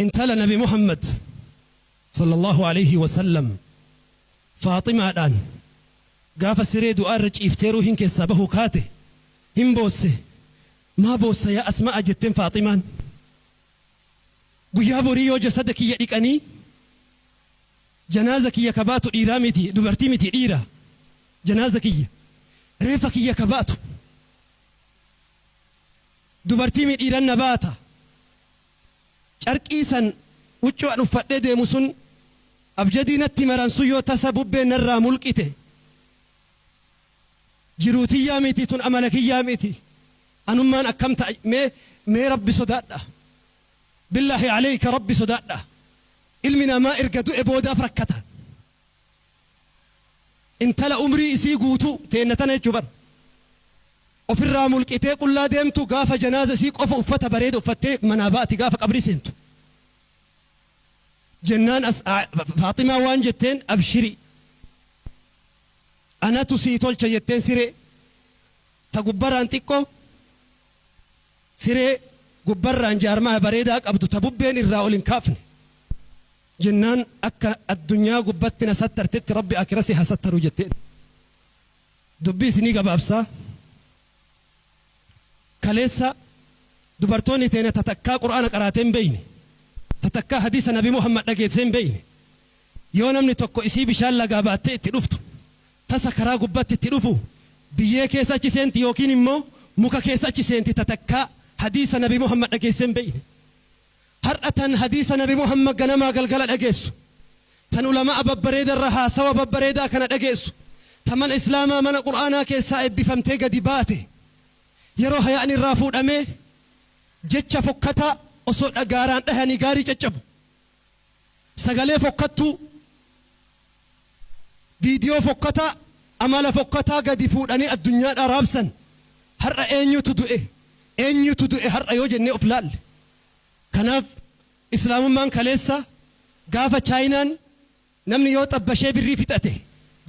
Intala Nabi Muhammad Sallallaahu Aleyhi Wasallam Faaximaadhaan gaafa siree du'aa irra ciiftee ruuhiin keessaa bahuu kaate hin boosse. Maa boossa yaa Asma'a jetteen Faaximaan. Guyyaa borii yoo jasada kiyya dhiqanii janaaza kiyya ka baatu dhiiraa miti dubartii miti dhiira janaaza kiyya reeffa kiyya ka baatu dubartii mi dhiiran na baata. Carqii san, huccuu an uffadhee deemu sun, abjadii natti maran sun yoo tasa bubbeen narraa mulqite, jiruu tiyyaa miti tun amala kiyyaa miti. Anummaan akkam ta'a mee mee Rabbi sodaadhaa. Billaahi aleyka Rabbi sodaadhaa. Ilmi namaa erga du'e boodaaf rakkata. Intala umrii isii guutuu, teenna tana jechuu bar, ofirraa mulqitee qullaa deemtu gaafa janaaza isii qofa uffata bareeda uffattee manaa baati gaafa qabrii seentu. Jennaan as Faaximaa waan jetteen abshiri anatu sii tolcha jetteen siree ta gubbaraan xiqqoo siree gubbarraan jaarmaya bareedaa qabdu ta bubbeen irraa ol hin kaafne. Jennaan akka addunyaa gubbatti na sattartetti Rabbi aakhira si haa sattaru jetteen. Dubbii isinii gabaabsaa. Kaleessa dubartoonni teena ta takkaa Qur'aana qaraatee hin beeyne, ta takkaa hadiisa Nabi Muhammad dhageessee hin beeyne, yoo namni tokko isii bishaan lagaa baattee itti dhuftu, tasa karaa gubbatti itti dhufu, biyyee keessa achi seenti yookiin immoo muka keessa achi seenti ta takkaa hadiisa Nabi Muhammad dhageessee hin beeyne. Har'a tan hadiisa Nabi Muhammad ganamaa galgala dhageessu, tan ulama'a babbareeda irra haasawa babbareedaa kana dhageessu, ta mana Islaamaa mana Qur'aanaa keessaa eebbifamtee gadi baate, yeroo hayaa'ni irraa fuudhamee jecha fokkataa osoo gaaraan dhahanii gaarii caccabu, sagalee fokkattuu, viidiyoo fokkataa, amala fokkataa gadi fuudhanii addunyaadhaa raabsan, har'a eenyutu du'e, eenyutu du'e har'a yoo jennee of laalle. Kanaaf Islaamummaan kaleessa gaafa Chaayinaan namni yoo xabbashee birrii fixate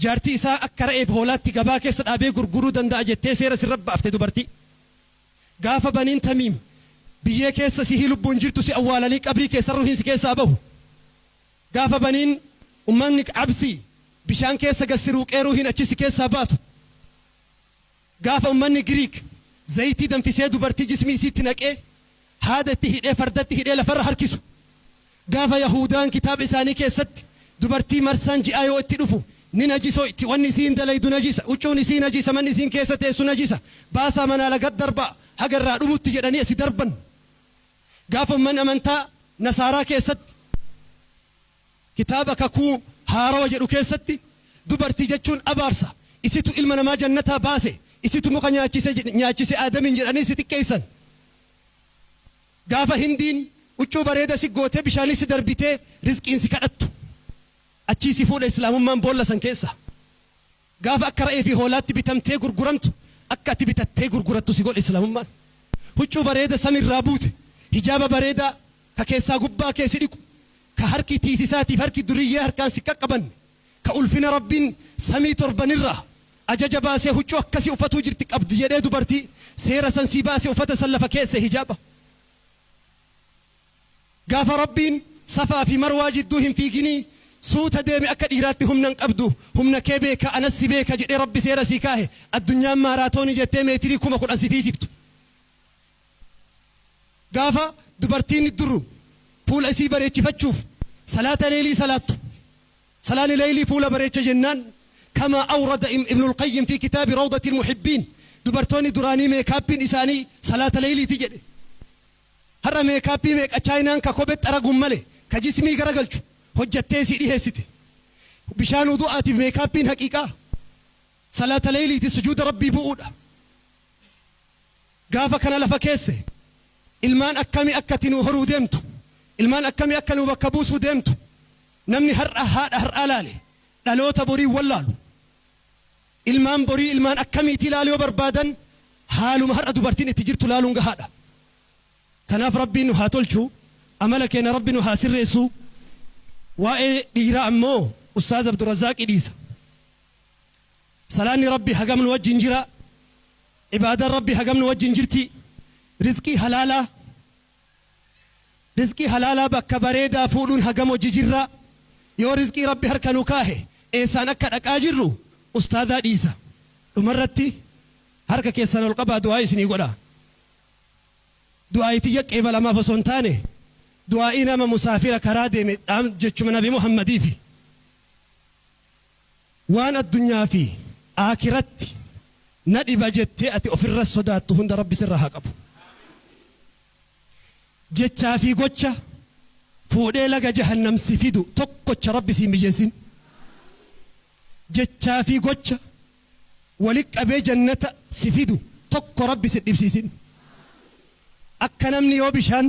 jaartii isaa akka re'eef hoolaatti gabaa keessa dhaabee gurguruu danda'a jettee seera sirra baafte dubartii. Gaafa Baniin Tamiim biyyee keessa sihii lubbuun jirtu si awwaalanii qabrii keessa ruhiin si keessaa bahu. Gaafa Baniin ummanni Absii bishaan keessa gad si ruuqee ruhiin achi si keessaa baatu. Gaafa ummanni Giriik zayitii danfisee dubartii jismii isiitti naqee haada itti hidhee fardatti hidhee lafarra harkisu. Gaafa Yahuudaan kitaaba isaanii keessatti dubartii marsaan ji'aa yoo itti dhufu ni najisoyti, wanni isiin dalaydu najisa, huccuun isii najisa, manni isiin keessa teessu najisa, baasaa manaa lagat darbaa haga irraa dhumutti jedhanii asi darban. Gaafa ummanni amantaa Nasaaraa keessatti Kitaaba Kakuu Haarawa jedhu keessatti dubartii jechuun abaarsa, isitu ilma namaa jannataa baase, isitu muka nyaachise nyaachise Aadamiin jedhanii si xiqqeessan. Gaafa Hindiin huccuu bareeda si gootee bishaanii si darbitee rizqiin si kadhattu. Achii si fuudha Islaamummaan boolla san keessa. Gaafa akka re'ee fi hoolaatti bitamtee gurguramtu akka ati bitattee gurgurattu si godhe Islaamummaan. Huccuu bareeda samiirraa buute, hijaaba bareedaa ka keessaa gubbaa kee si dhiqu, ka harki tiisisaatiif harki duriyyee harkaan si qaqqabanne, ka ulfina Rabbiin samii torbanirraa ajaja baasee huccuu akkasii uffatuu jirti qabdi jedhee dubartii seera san sii baase uffata san lafa keesse hijaaba. Gaafa Rabbiin Safaa fi Marwaa jidduu hin fiiginii suuta deemi akka dhiiraatti humna hin qabdu humna kee beeka anas si beeka jedhee Rabbi seera sii kaahe addunyaan maaraatoonii jettee meetirii 10,000 si fiisiftu. Gaafa dubartiin duru fuula isii bareechifachuuf salaata leeylii salaattu. Salaanni leeylii fuula bareecha jennaan kamaa awrada Ibnul Qayyim fi kitaabi Rawdatil Muhibbiin dubartoonni duraanii meekaappiin isaanii salaata leeyliiti jedhe. Har'a meekaappii meeqa chaayinaan ka kobe xaraguun male ka jismii garagalchu hojjattee isii dhiheessite. Bishaan wudu'aatiif meekaappiin haqiiqaa salaata leeyliiti sujuuda Rabbii bu'uudha. Gaafa kana lafa keesse ilmaan akkami akka ati nuu horuu deemtu, ilmaan akkami akka nuu bakka buusuu deemtu namni har'a haadha har'aa laale dhaloota borii hin wallaalu. Ilmaan borii ilmaan akkamiitii laaluu yoo barbaadan haaluma har'a dubartiin itti jirtu laaluun gahaadha. Kanaaf Rabbiin nu haa tolchu, amala keenya Rabbi nu haa sirreessu. Waa'ee dhiiraa ammoo Ustaaz Abdurrazaaqii dhiisa. Salaanni Rabbi hagam nu wajjin jira? Ibaadaan Rabbi hagam nu wajjin jirti? Rizqii halaalaa Rizqii halaalaa bakka bareedaa fuudhuun hagam hojii jirraa? Yoo rizqii Rabbi harka nu kaahe eessaan akka dhaqaa jirru ustaadaa dhiisa. Dhumarratti harka keessan ol qabaa du'aa'ii isinii godha. Du'aa'ii tiyya qeebalamaaf osoo hin taane du'aa'ii nama musaafira karaa deeme dhaam jechuma Nabi Muhammadiifi. Waan addunyaa fi aakiratti na dhiba jettee ati ofirra sodaattu hunda Rabbi sirraa haa qabu. Jechaa fi gocha fuudhee laga jahannam si fidu tokkocha Rabbi si hin mijeessin. Jechaa fi gocha wali qabee jannata si fidu tokko Rabbi si dhibsiisin. Akka namni yoo bishaan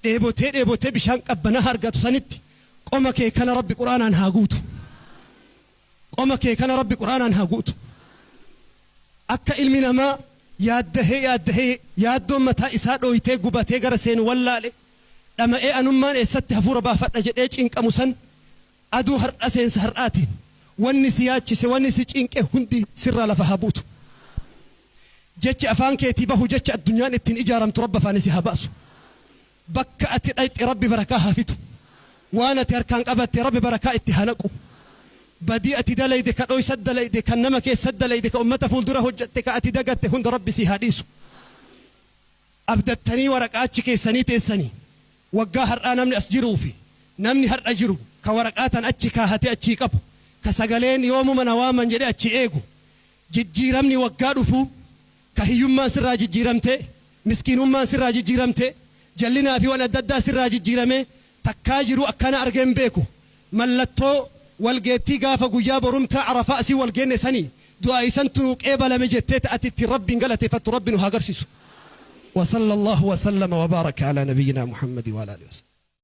dheebotee dheebotee bishaan qabbanaa argatu sanitti qoma kee kana Rabbi Qur'aanaan haa guutu. Qoma kee kana Rabbi Qur'aanaan haa guutu. Akka ilmi namaa yaaddahee yaaddahee yaaddoon mataa isaa dhooytee gubatee gara seenu wallaale dhama'ee anummaan eessatti hafuura baafadha jedhee cinqamu san aduu har'a seensa har'aatiin wanni si yaachise wanni si cinqe hundi sirraa lafa haa buutu. Jechi afaan keetii bahu jecha addunyaan ittiin ijaaramtu Rabbi afaanii si haa baasu. Bakka ati dhayxe Rabbi barakaa haa fidu. Waan ati harkaan qabatte Rabbi barakaa itti haa naqu. Badii ati dalayde, ka dhoysat dalayde, kan nama keessat dalayde, ka ummata fuuldura hojjatte, ka ati dagatte hunda Rabbi sii haa dhiisu. Abdattanii waraqaa achi keessanii teessanii waggaa har'aa namni as jiruu fi namni har'a jiru ka waraqaa tan achi kaahatee achii qabu, ka sagaleen yoomuma na waaman jedhee achii eegu, jijjiiramni waggaa dhufuu ka hiyyummaan sirraa jijjiiramtee, miskiinummaan sirraa jijjiiramtee, jallinaa fi waan adda addaa sirraa jijjiiramee takkaa jiruu akkana argee hin beeku. Mallattoo wal geettii gaafa guyyaa borumtaa Arafaa asii wal geenne sanii du'aa'ii santu nuu qeebalame jettee ta ati ittiin Rabbiin galateeffattu Rabbi nu haa garsiisu. Wa sallallahu wa sallama wa baaraka alaa nabiyyinaa Muhammadi wa alaa aalihi wa sallam.